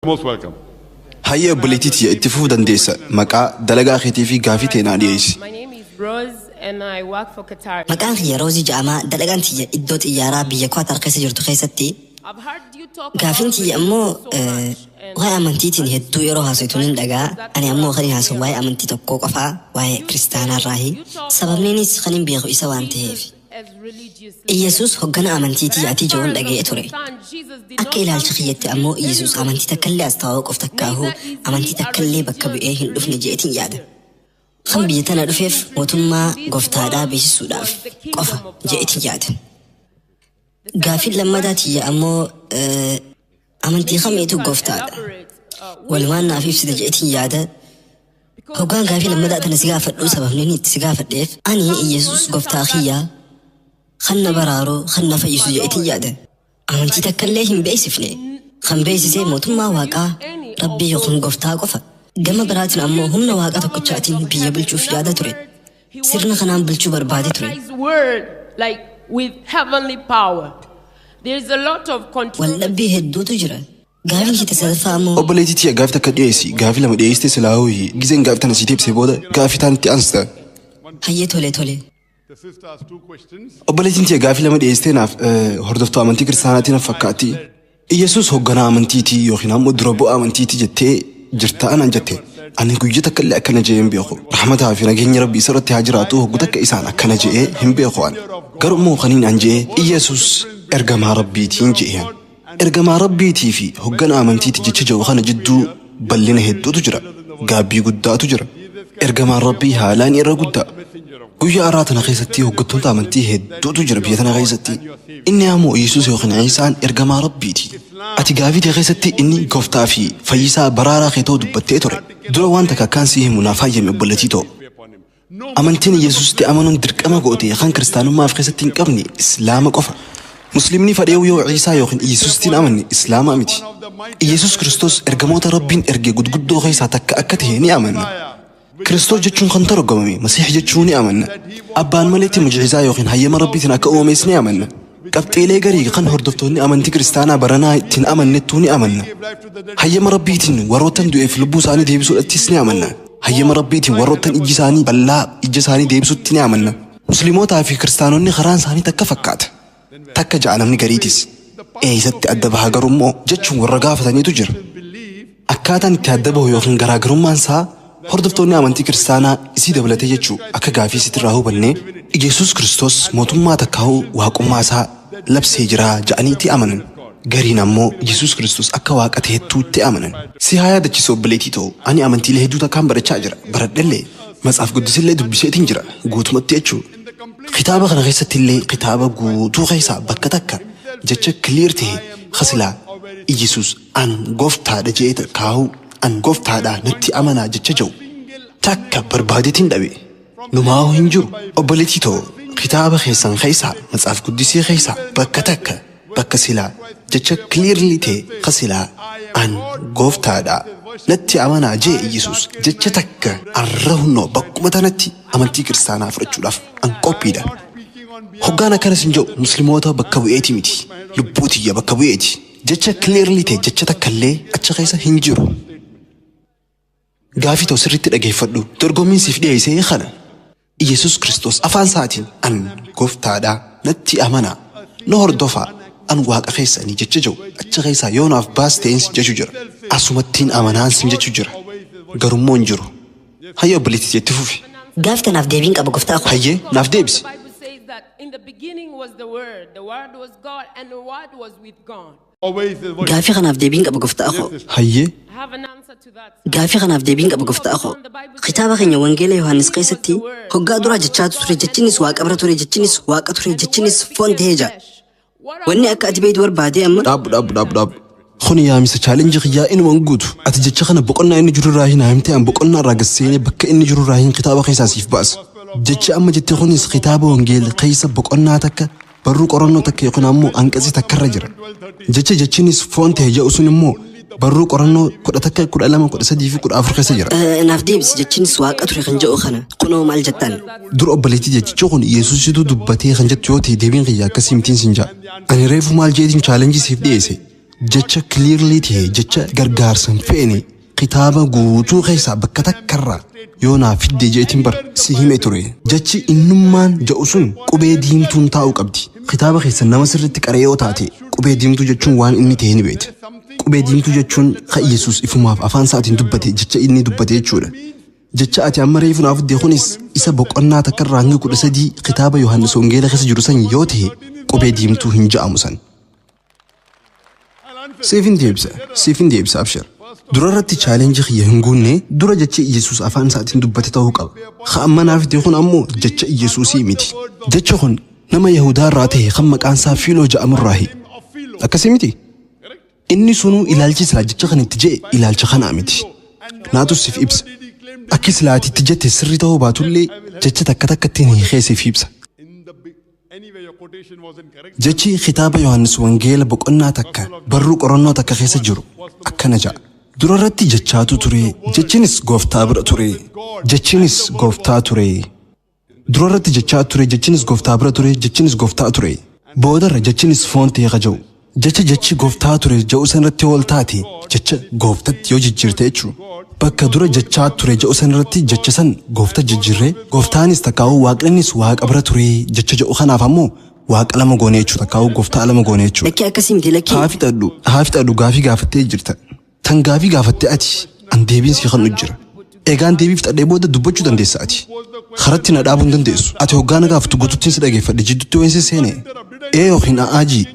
Most welcome. Hayyee obboleettii tiyya, itti fufuu dandeessa. Maqaa, dalagaa keetii fi gaafii tee naa dhiyeessi. My name is Rose and I work for Qatar. Maqaan kiyya Roozii jedhama. Dalagaan tiyya iddoo xiyyaaraa biyya Kwaatar keessa jirtu keessatti. I've heard you talk Gaafiin about tiyya ammoo religion so much and waa'ee amantiitiin hedduu yeroo haasoftu nin dhagaa. Ani ammoo kan haasa'u waa'ee amantii tokkoo qofaa, waa'ee kiristaanaarraahi. Sababniinis kan hin beeku isa waan ta'eef. as religious. Iyyasuus hoggana amantiitii But as ati far jechuun as I'm dhaga'ee ture. concerned, Jesus did Akka not ilaalcha come to kiyyatti ammoo Iyyasuus amantii takkallee as taa'uu takkaahuu Neither is amantii he a takkallee bakka bu'ee hin dhufne je'etiin yaada. Kan biyya tana dhufeef mootummaa gooftaadhaa beeksisuudhaaf qofa je'etiin yaada. Gaafiin lammataa tiyya ammoo amantii kamiitu gooftaadha? Walumaan naaf ibsite je'etiin yaada. Hoggaan gaafii lammataa tana si gaafadhu, sababni inni itti si gaafadheef ani Iyyasuus gooftaa kiyyaa kan na baraaru, kan na fayyisu je'etiin yaada. Amantii takkallee hin beeksifne. Kan beeksisee mootummaa waaqaa rabbii yookiin gooftaa qofa. Gama biraatiin ammoo humna waaqa tokkochaatiin biyya bulchuuf yaada ture. Sirna kanaan bulchuu barbaade ture. His word, like with heavenly power. There is a lot of controversy. Waldhabbii hedduutu jira. Gaafiin kiyya sadaffaa ammoo Obboleettii tiyya, gaafii takka dhiyeessi. Gaafii lama dhiyeessite silaa hooyi. Gizeen gaafii tana siif ibsee booda gaafii taan itti aansita. Hayyee, tole tole. The sister has two questions. Obboleettiin tiyya gaafii lama dhiyeessitee naaf hordoftuu amantii kiristaanaatiin naaf fakkaatti. Iyyasuus hoogganaa amantiitii yookiin ammoo dura bu'aa amantiitii jettee jirta anaan jette. Ani guyyaa takka illee akkana je'ee hin beeku. Rahmataa fi nageenya Rabbii isarratti haa jiraatu, hogguu takka isaan akkana je'ee hin beeku ani. Garuu immoo kaniin an je'ee Iyyasuus ergamaa Rabbiitiin je'een. Ergamaa Rabbiitii fi hoogganaa amantiitii jecha jedhu kana jidduu bal'ina hedduutu jira. Gaabbii guddaatu jira. Ergamaan Rabbii haalaan irra guddaa. Guyyaa har'aa tana keessatti hoggantoota amantii hedduutu jira biyya tana keessatti. Inni ammoo Yesuus yookiin Iisaan ergamaa Rabbiiti. Ati gaafii tee keessatti inni gooftaa fi fayyisaa baraaraa kee ta'uu dubbattee ture. Dura waan takka akkaan sii himu naaf hayyame, obboleettii ta'u. Amantiin Yesuusitti amanuun dirqama goote kan kiristaanummaaf keessatti hin qabne Islaama qofa. Musliimni fadheewu yoo Iisaa yookiin Yesuusitti hin amanne Islaama miti. Yesuus Kiristoos ergamoota Rabbiin erge gudguddoo keessaa takka akka ta'e ni amanna. Kiristoos jechuun kan torgomame Masiix jechuu ni amanna. Abbaan maleetti mucizaa yookiin hayyama Rabbiitiin akka uumames ni amanna. Qabxiilee garii kan hordoftoonni amantii kiristaanaa baranaa ittiin amannettuu ni amanna. Hayyama Rabbiitiin warroottan du'eef lubbuu isaanii deebisuudhattis ni amanna. Hayyama Rabbiitiin warroottan ijji isaanii bal'aa ija isaanii deebisutti ni amanna. Musliimotaa fi kiristaanonni karaan isaanii takka fakkaata. Takka ja'a namni gariitis. Eessatti adda baha garuu jechuun warra gaafataniitu jira. Akkaataan itti adda bahu yookiin garaagarummaan isaa hordoftoonni amantii kiristaanaa isii dabalatee jechuu akka gaafii isitirraa hubannee Yesuus Kiristoos mootummaa takkaa'uu waaqummaa isaa labsee jira ja'aniitti amanan. Gariin ammoo Yesuus Kiristoos akka waaqa ta'ettuutti amanan. Si haa yaadachiisu, obboleettii ta'u, ani amantiilee hedduu takkaan barachaa jira. Baradhellee matsaaf guddisillee dubbiseetiin jira guutumatti jechuu. Kitaaba kana keessatti illee kitaaba guutuu keessaa bakka takka jecha clear ta'e kasilaa Yesuus an gooftaadha jedhee takkaa'uu an gooftaadha natti amanaa jecha jedhu takka barbaadeetiin dhabe. Numaa'uu hin jiru. Obboleettii ta'u, kitaaba keessan keessaa, matsaaf guddisii keessaa bakka takka bakka silaa jecha clearly ta'e kasilaa an gooftaadha natti amanaa jee Yesuus jecha takka arra hunnoo bakkuma tanatti amantii kiristaanaa fudhachuudhaaf an qophiidha. Hoggaan akkanas hin jedhu musliimoota bakka bu'eeti miti. Lubbuu tiyya bakka bu'eeti. Jecha clearly ta'e jecha takka illee achi keessa hin jiru. Gaafii ta'u sirriitti dhageeffadhu. Dorgommiin siif dhiyeessee kana. Yesuus Kiristoos afaan isaatiin an gooftaadha natti amanaa, na hordofaa, an waaqa keessanii jecha jiru achi keessaa yoo naaf baas ta'een sin jechuu jira. Asumattiin amanaan sin jechuu jira. Garummoo hin jiru. Hayya obboleettii, jetti fufi. Gaaf tanaaf deebiin qaba, gooftaa koo. Hayyee, naaf deebisi. The Bible says that in the beginning was the Word was God, and the Word was with God. Always the voice. Gaafii kanaaf deebiin qaba, gooftaa koo. Hayyee. I have an answer to that. Gaafii kanaaf deebiin qaba, gooftaa koo. Kitaaba keenya Wangeela Yohaannis keessatti hoggaa duraa jechaatu ture, jechinis waaqa bira ture, jechinis waaqa ture, jechinis foon ta'ee jira. Wanni akka ati beektu barbaade amma Dhaabbu, dhaabbu, dhaabbu, dhaabbu. Kuni yaamisa challenge kiyyaa inuman guutu. Ati jecha kana boqonnaa inni jirurraa hin himtee, an boqonnaa irraa gasseenee bakka inni jirurraa hin kitaaba keessaa siif baasa. Jechi amma jette kunis kitaaba wangeela keessa boqonnaa takka, barruu qorannoo takka yookiin ammoo hanqasii takkarra jira. Jecha jechinis foon ta'e jedhu sun immoo barruu qorannoo 11, 12, 13 fi 14 keessa jira. Naaf deebisi, jechinis waaqa ture kan jedhu kana kunoo maal jettan? Dur obboleettii, jechichi kun Yesuusitu dubbatee kan jettu yoo ta'e, deebiin kiyya akkasii mitiin sin ja'a. Ani reefu maal jeetiin challenge siif dhiyeesse. Jecha clearly ta'e, jecha gargaarsa hin feene, kitaaba guutuu keessaa bakka takkarraa yoo naa fidde jeetiin bar si hime ture. Jechi innummaan jedhu sun qubee diimtuun taa'uu qabdi. Kitaaba keessa nama sirriitti qaree yoo taate, qubee diimtuu jechuun waan inni ta'e ni beekta. Qubee diimtuu jechuun kan Yesuus ifumaaf afaan isaatiin dubbate, jecha inni dubbate jechuudha. Jecha ati amma reefu naaf fidde kunis isa boqonnaa 1 irraa hanga 13 kitaaba Yohaannis Wangeela keessa jiru san yoo ta'e, qubee diimtuu hin ja'amu san. Siif hin deebisa, siif hin deebisa, abshir. Dura irratti challenge kiyya hin guunne. Dura jechi Yesuus afaan isaatiin dubbate ta'uu qaba. Ka amma naaf fidde kun ammoo jecha Yesuusii miti. Jechi kun nama Yahudaa irraa ta'e kan maqaan isaa Fiiloo jedhamurraahi. Akkasii miti? Inni sunuu ilaalchi silaa jecha kan itti je'e ilaalcha kanaa miti. Naatu siif ibsa. Akki silaatitti jette sirrii ta'uu baatullee, jecha takka takkatti hiikee siif ibsa. Anyway, your quotation wasn't correct. Jechi kitaaba Yohaannis Wangeela boqonnaa 1 barruu qorannoo 1 keessa jiru akkana ja'a. Dura irratti jechaatu ture, jechinis gooftaa bira ture, jechinis gooftaa ture. Dura irratti jechaa ture, jechinis gooftaa bira ture, jechinis gooftaa ture. Boodarra jechinis foon ta'ee kaja'u. Jecha jechi gooftaa ture jedhu sanarratti ol taate, jecha gooftatti yoo jijjiirte jechuudha. Bakka dura jechaa ture jedhu sanarratti jecha san goofta jijjiirree, gooftaanis takkaa'uu waaqnis waaqa bira ture jecha jedhu kanaaf ammoo waaqa lama goone jechuudha, takkaa'uu gooftaa lama goone jechuudha. Lakkii, akkasii miti, lakkii. Haa fixadhu, haa fixadhu. Gaafii gaafattee jirta. Tan gaafii gaafattee ati an deebiin sii kan jira. Egaan deebii fixadhee booda dubbachuu dandeessa ati. Karatti na dhaabuu hin dandeessu. Ati hoggaa na gaafatu guututtiin si dhageeffadhe, jidduutti wayin si seene. Ee yookiin a'aa jii.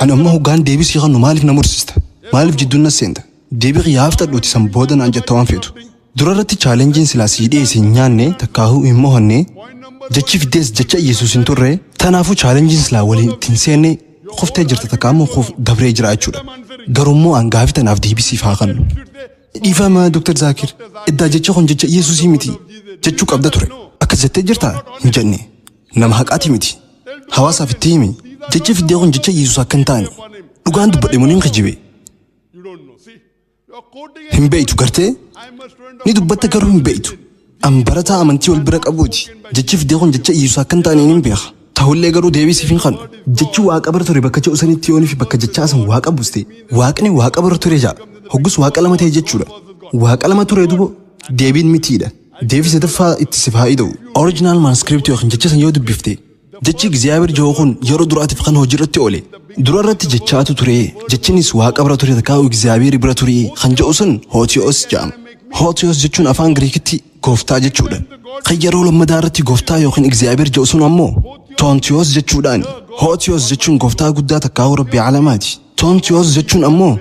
Ani amma hoggaan deebii sii kannu maaliif na mursista? Maaliif jidduun na seenta? Deebii kiyyaa fixadhuuti, san booda naan jetta waan feetu. Dura irratti challengeiin silaa sii dhiyeesse hin nyaanne, takkaahuu hin mohanne, jechi fiddees jecha Yesuus hin turre. Tanaafuu challengeiin silaa waliin ittiin seenne kuftee jirta, takka ammoo kuf dabree jira jechuudha. Garummoo an gaafii tanaaf deebisiif haa kannu. Dhiifama, Dr. Zaakir. Iddaa jecha kun jecha Yesuusii miti jechuu qabda ture. Akkas jettee jirtaa? Hin jenne. Nama haqaati miti. Hawaasaaf itti himi. Jechi fiddee kun jecha Yesuus akka hin taane. Dhugaan dubbadhe muniin kijibe? You don't know. See, you are quoting. Hin beeytu gartee? I'm a student of Ni dubbatta garuu hin beeytu. An barataa amantii wal bira qabuuti. Jechi fiddee kun jecha Yesuus akka hin taane ni beeka. Ta'ullee garuu deebii siif hin kannu. Jechi waaqa bira ture bakka jedhu sanitti yoonii fi bakka jechaa san waaqa buuste. Waaqni waaqa bira ture ja'a. Hoggus waaqa lama ta'e jechuudha. Waaqa lama ture dubo deebiin mitiidha. Deebii sadaffaa itti siif haa ida'u. Original manuscript yookiin jecha san yoo dubbifte, jechi Egziyaabeer jedhu kun yeroo duraatiif kan hojii irratti oole. Dura irratti jechaatu ture, jechinis waaqa bira ture takkaa'u Egziyaabeer bira ture kan jedhu sun Hootiyoos jedhama. Hootiyoos jechuun afaan Giriikitti gooftaa jechuudha. Kan yeroo lammadaa irratti gooftaa yookiin Egziyaabeer jedhu sun ammoo Toontiyoos jechuudhaani. Hootiyoos jechuun gooftaa guddaa takkaa'u rabbi alamaati. Toontiyoos jechuun ammoo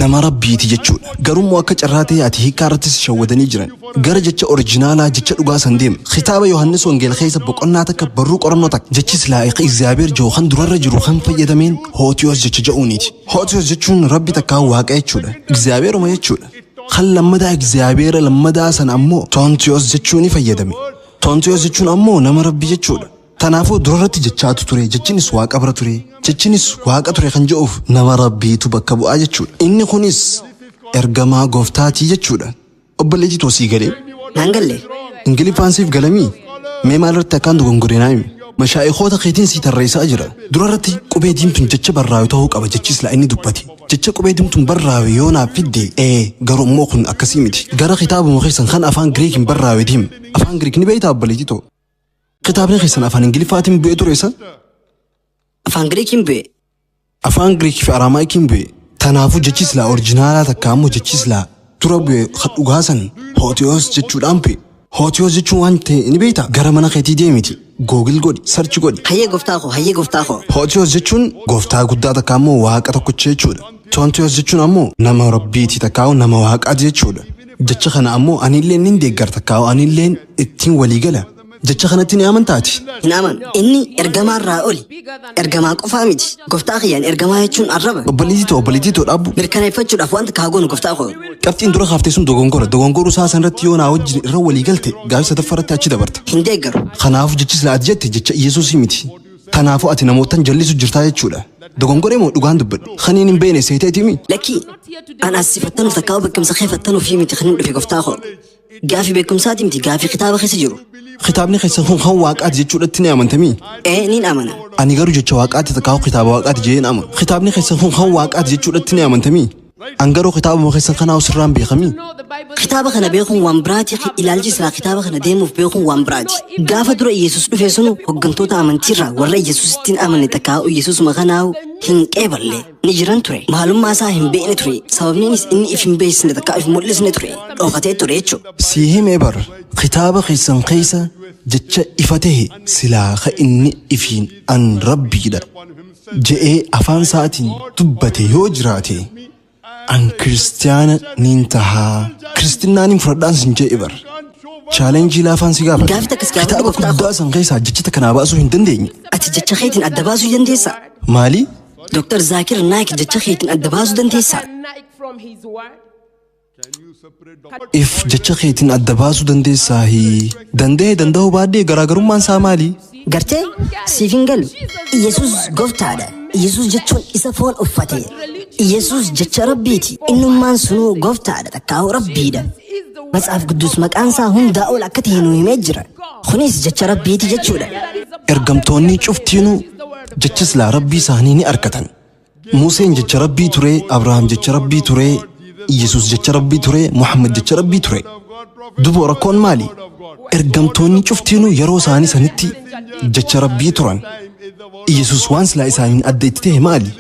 nama rabbiiti jechuudha. Garummoo akka carraa ta'e ati hiikaa irrattis shawwadanii jiran. Gara jecha originalaa, jecha dhugaa san deema. Kitaaba Yohaannis Wangeela keessa boqonnaa 1 barruu qorannoo 1, jechi silaa Egziyaabeer jedhu kan durarra jiru kan fayyadameen Hootiyoos jecha jedhuuniiti. Hootiyoos jechuun rabbi takkaa waaqa jechuudha. Egziyaabeeruma jechuudha. Kan lammadaa Egziyaabeera lammadaa sana ammoo Toontiyoos jechuun ni fayyadame. Toontiyoos jechuun ammoo nama rabbi jechuudha. Kanaafuu durarratti jechaatu ture, jechinis waaqa bira ture, jechinis waaqa ture kan jedhuuf nama rabbiitu bakka bu'aa jechuudha. Inni kunis ergamaa gooftaatii jechuudha. Obboleettii toosii galee. Naan galle. Ingiliffaan siif galamii? Mee maalirratti akkaan dogongoree naa himi. Mashaa'ikoota keetiin sii tarreessaa jira. Durarratti qubee diimtuun jecha barraa'u ta'uu qaba jechi silaa inni dubbate. Jecha qubee diimtuun barraa'u yoo naaf fidde, ee, garuu immoo kun akkasii miti. Gara kitaabuma keessan kan afaan Giriikiin barraa'e deemi. Afaan Giriik ni beektaa, obboleettii too? Kitaabni keessan afaan Ingiliffaatiin bu'ee ture isa? Afaan Giriikiin bu'e. Afaan Giriik fi Araamaayikiin bu'e. Tanaafuu jechi silaa originalaa takka ammoo jechi silaa dura bu'e kan dhugaa san Hootiyoos jechuudhaan bu'e. Hootiyoos jechuun waan ta'e ni beektaa? Gara mana keetii deemiti. Google godhi, search godhi. Hayyee gooftaa koo, hayyee gooftaa koo. Hootiyoos jechuun gooftaa guddaa takka ammoo waaqa tokkicha jechuudha. Toontiyoos jechuun ammoo nama rabbiiti takkaa'u nama waaqaati jechuudha. Jecha kana ammoo anillee nin deeggar takkaa'u anilleen ittiin walii gala. Jecha kanatti ni amantaati? Hin amanu. Inni ergamaarraa oli. Ergamaa qofaa miti. Gooftaa kiyyaan ergamaa jechuun arraba. Obboleettii too, obboleettii too, dhaabbu. Mirkaneeffachuudhaaf wanta kaa goonu, gooftaa koo. Qabxiin dura kaaftee sun dogongora. Dogongoruu isaa sanarratti yoo naa wajjin irra walii galte, gaafii sadaffaa irratti achi dabarta. Hin deeggaru. Kanaafuu jechi silaa ati jette jecha Yesuusii miti. Kanaafuu ati namootan jallisu jirtaa jechuudha. Dogongoree moo dhugaan dubbadhu? Kaniin hin beekne seeteeti mi? Lakkii. An as sifattanuuf takkaa beekumsa kee fattanuuf miti kan hin dhufe, gooftaa koo. Gaafii beekumsaati miti, gaafii kitaaba keessa jiru. Kitaabni keessan kun kan waaqaati jechuudhatti ni amantamii? Ee, niin amana. Ani garuu jecha waaqaati takkaa'u kitaaba waaqaati jee hin amanu. Kitaabni keessan kun kan waaqaati jechuudhatti ni amantamii? An garuu kitaabuma keessan kanaa sirraan beekamii? Know the Bible. Kitaaba kana beekuun waan biraati, ilaalchi silaa kitaaba kana deemuuf beekuun waan biraati. Gaafa dura Iyesus dhufe sunu hooggantoota amantiirraa warra Iyesuusittiin amanne takkaa'u Iyesuusuma kanaa'u hin qeeballe ni jiran ture. Maalummaa isaa hin beekne ture. Sababniinis inni if hin beeksisne takkaa if mul'isne ture. Dhokatee ture jechuudha. Sii himee bar, kitaaba keessan keessa jecha ifa tahe silaa ka inni ifiin an rabbiidha je'ee afaan isaatiin dubbate yoo jiraate, an kiristiyaana niin tahaa, kiristinnaan hin fudhadhaan sin je'e bar. Challenge laafaan si gaafadha. Gaafi takka si gaafadhu, Kitaaba gooftaa koo. guddaa san keessaa jecha takka naa baasuu hin dandeenye. Ati jecha keetiin adda baasuu dandeessaa? Maali? Dr. Zaakir Naik jecha keetiin adda baasuu dandeessaa? Naik from his word. Can you separate doctor? If jecha keetiin adda baasuu dandeessaa hii danda'ee danda'uu baadhee garaagarummaan isaa maali? Gartee siif hin galu. Iyesuus gooftaadha. Iyesuus jechuun isa foon uffate. Iyesuus jecha rabbiiti. Innummaan sunuu gooftaadha takkaa'u rabbiidha. Matsaaf Qudduus maqaan isaa hundaa ol akka ta'e nu himee jira. Kunis jecha rabbiiti jechuudha. Ergamtoonni cuftiinuu jecha silaa rabbii isaanii ni argatan. Museen jecha rabbii ture, Abrahaam jecha rabbii ture, Yesuus jecha rabbii ture, Muhammad jecha rabbii ture. Duba rakkoon maali? Ergamtoonni cuftiinuu yeroo isaanii sanitti jecha rabbii turan. Yesuus waan silaa isaaniin adda itti ta'e maali?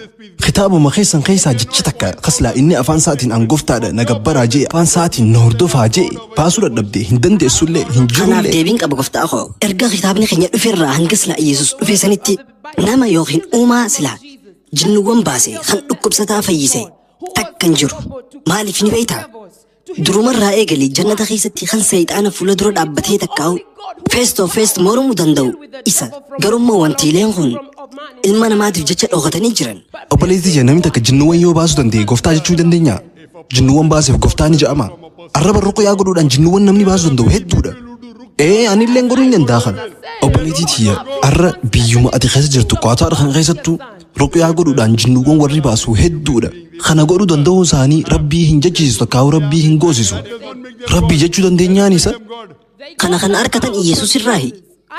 Kitaabuma keessan keessaa jechi takka kasilaa inni afaan isaatiin an gooftaadha, na gabbaraa jee, afaan isaatiin na hordofaa jee baasuu dadhabde hin dandeessullee hin Kanaaf jirullee. deebiin qaba, gooftaa koo. Erga kitaabni keenya dhufeerraa hanga silaa Iyesuus dhufe sanitti nama yookiin uumaa silaa jinniiwwan baase kan dhukkubsataa fayyise takka hin jiru. Maaliif ni beektaa? Durumarraa eegalee jannata keessatti kan seexaana fuula dura dhaabbatee takkaa'u face to face mormuu danda'u isa. Garummaa wantiileen kun ilma namaatiif jecha dhokatanii jiran. Obboleettii jee, namni takka jinniiwwan yoo baasuu danda'e gooftaa jechuu dandeenya? Jinniiwwan baaseef gooftaa ni jedhama. Arraba ruqyaa godhuudhaan jinniiwwan namni baasuu danda'u hedduudha. Ee, anillee godhuu hin danda'a kana. Obboleettii tiyya, arra biyyuma ati keessa jirtu Qaataadha kan keessattuu ruqyaa godhuudhaan jinniiwwan warri baasu hedduudha. Kana godhuu danda'uu isaanii rabbii hin jechisiisu takkaa'u rabbii hin goosisu. Rabbii jechuu dandeenyaan isa. Kana kan argatan Iyesuus irraahi.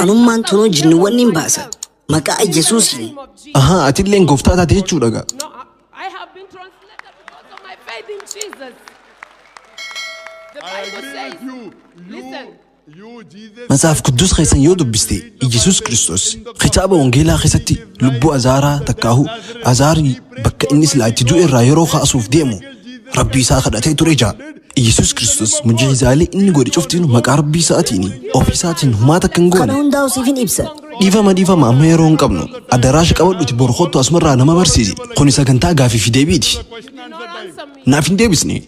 Anummaan tunuu jinniiwwan ni baasa. Maqaa Iyesuusiin. Ahaa, atilleen gooftaa taate jechuudha gaa. No, I have been translated because of my faith in Jesus. The I Bible agree says, with you. You, listen, you, Jesus. Matsaaf Qudduus keessan yoo dubbiste, Iyesuus Kiristoos kitaaba wangeelaa keessatti lubbuu Azaaraa takkaahu Azaarii bakka inni silaa itti du'e irraa yeroo kaasuuf deemu rabbii isaa kadhatee ture jaa. Iyesuus Kiristoos mujizaalee inni godhe cuftiin maqaa rabbii isaatiin, ofii isaatiin humaa takka hin Kana goone. hundaa'u siifin ibsa. Dhiifama, dhiifama, amma yeroo hin qabnu. Addaraasha qabadhuti bor kottu asumarraa nama barsiisi. Kuni sagantaa gaafii fi deebiiti. you not answer me. Naaf hin deebisne.